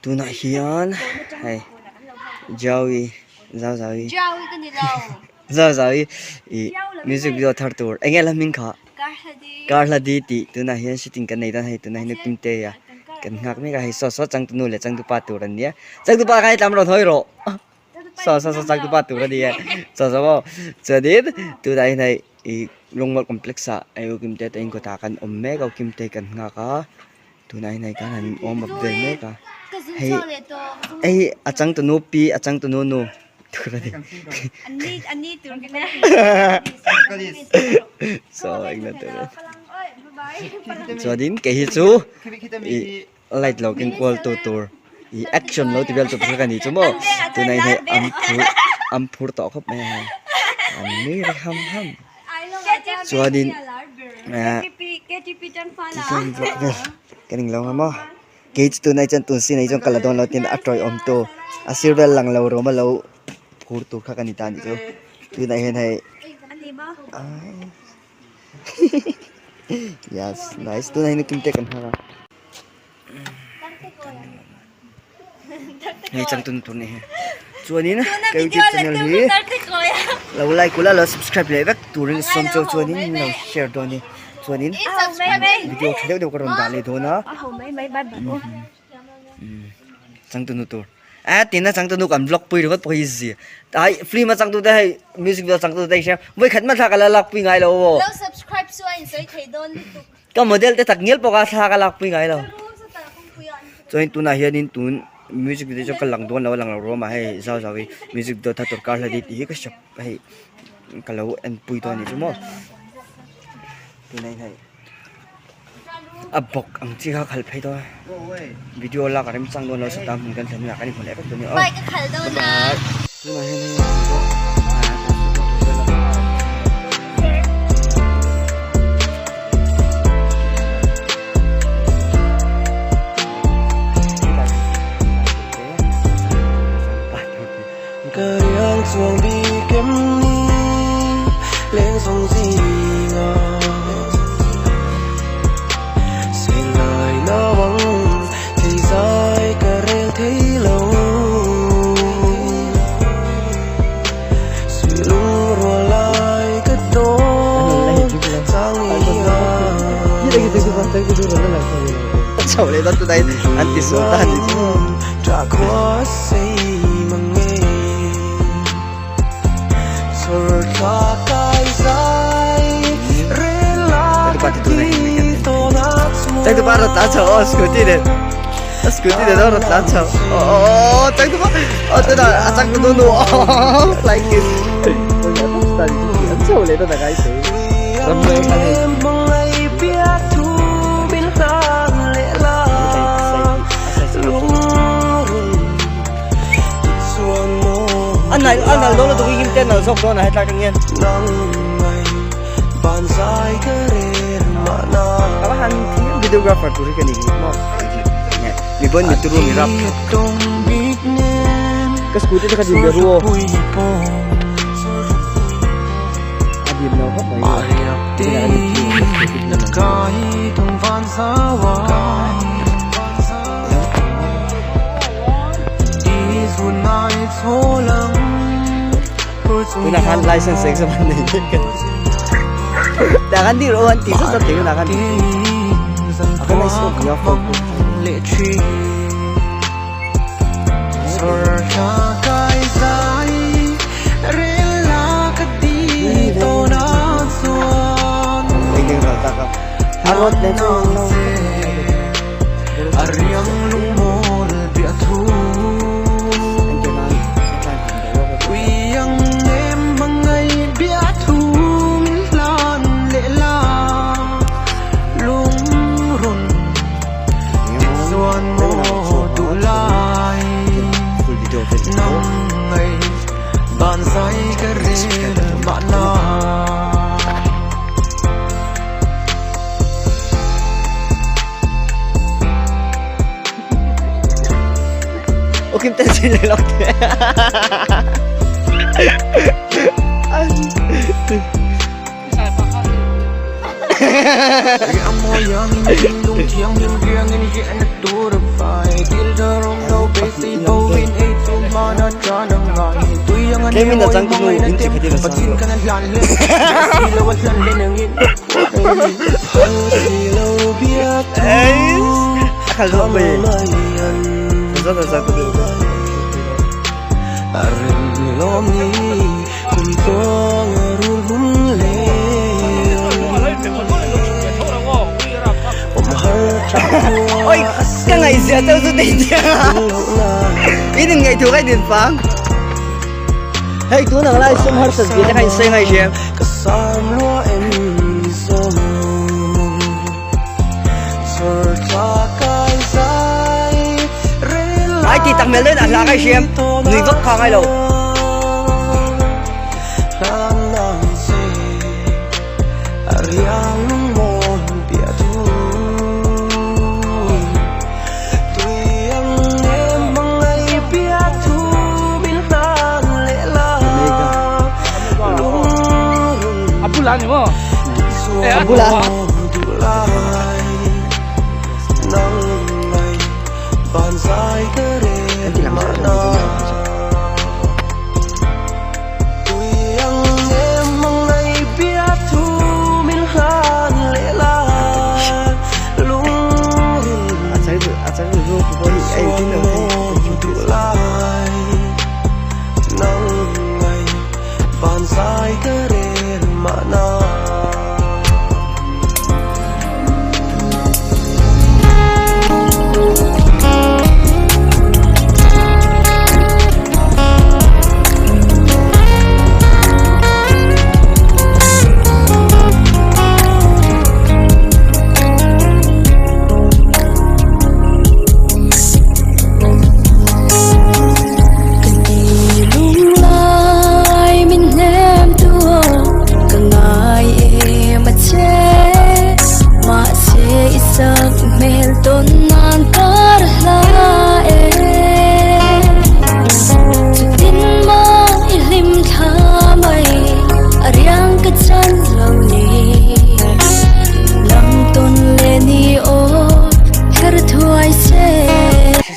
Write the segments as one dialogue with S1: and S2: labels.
S1: Tunah hian hei Jaui zau zau-i zau zau-i ih music video thar tur eng nge la hming kha Karhladi tih tunah hian shooting kan nei dawn hei tunah hian Nukimtea kan nghak mek a hei saw saw changtunu leh changtupa tur an nia changtupa kha hetlam rawn hawi rawh saw saw saw changtupa tur a ni e saw saw maw chuanin tunah hian hei ih Lungmual complex ah hei Nukimtea te inkawtah kan awm mek a Nukimtea kan nghak a. Tunah hian hei khan han warm up vel mek a hei hei a changtunu pi a changtunu nu tur a ni saw englo tur a chuanin kei hi chu ih light lo keng kual tu tur ih action lo ti vel tu tur ka ni chu maw tunah hian hei an phur an phur tawh khawp mai a hei an nui ri ham ham. Chuanin eh kan englo ang maw kei chu tunah chuan tun sin ah hi chuan ka la dawn lo tin a tawiawm tu a sir vel lang lo rawm a lo phur tur kha ka ni ta a nih chu tunah hian hei yes nice tunah hian kim te kan hmang a hei changtunu tur nih hi chuanin ka youtube channel hi lo like ula lo subscribe leh vek turin ka sawm cheu chuanin min lo share dawn a ni chuanin video tha deuh deuh ka rawn dah leh dawn a changtunu tur a tina changtunu kan vlog pui ringawt pawh hi zia ai film a changtu te hei music video changtu te hi hria vawikhat hmasa ka la lak pui ngai lo aw Ka model te tak ngial pawh kha thla ka lak pui ngai lo. Chuan tunah hianin tun music video chu ka lang dawn lo a lang lo ruam a hei zau zau hi music video thar tur kar hla tih hi ka hre hei ka lo en pui dawn a nih chu maw. Tunah hian hei a bawk ang chi kha a khalh phei dawn a video lak a remchang dawn lo sawta hmun kan thlen hunah kan inhmu leh vek dawn a ni aw. Bye bye. Tunah hian hei. Chho leh dawn tunah hian an ti sual ta a ni chu. Changtupa rawn tlan chho aw scooty nen a scooty nen a rawn tlan chho aw changtupa aw tunah a changtunu nu aw flying kiss an chho leh dawn a ngai thei ramhnuai khan hei. A nal a nal dawn lutuk hi him te a nal zawk dawn a hetlai atang hian. A va han videographer tur hi ka ni maw mi bon mi turu mi rap ka scooty te kha dim ve ru aw a dim lo khawp mai Tunah khan license exam an nei mek a tah khan dir aw an tih zat zat thei hunah khan a ka nice hlawm nia phone pawh Engeng ral tak a a road nen chu ang lo. Ô kim tên gì lại lọc thế Tlemin a changtu nu in chi khatin a sang hlawh. Eiss a khal zawk mai zawt a changtu nu. Oi ka ngaihzia chauh chu tei chiang a in in ngaihtuah ka in fang hei tun ang lai sum harsat zia te kha in sawi ngai hria ai ti tak mel dawn a hla ka hria nui vak kha ngai lo. A bula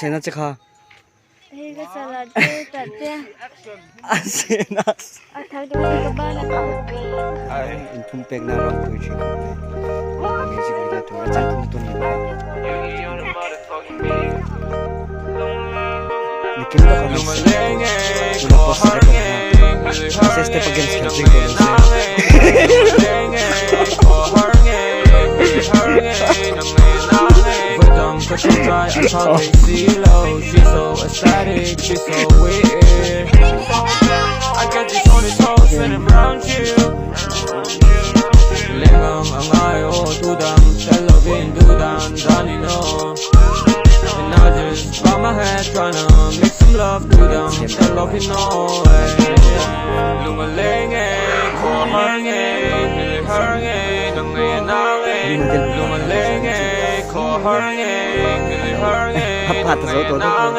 S1: Sena che kha a sena inthum pek na ram pui thin music video tur a chang thum tur ni bawk a nikin lawk a tuna post te pawh kha message te pawh games khel zui tawh lo se. Hap zo tawh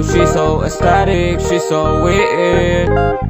S2: She's so ecstatic, she's so weird.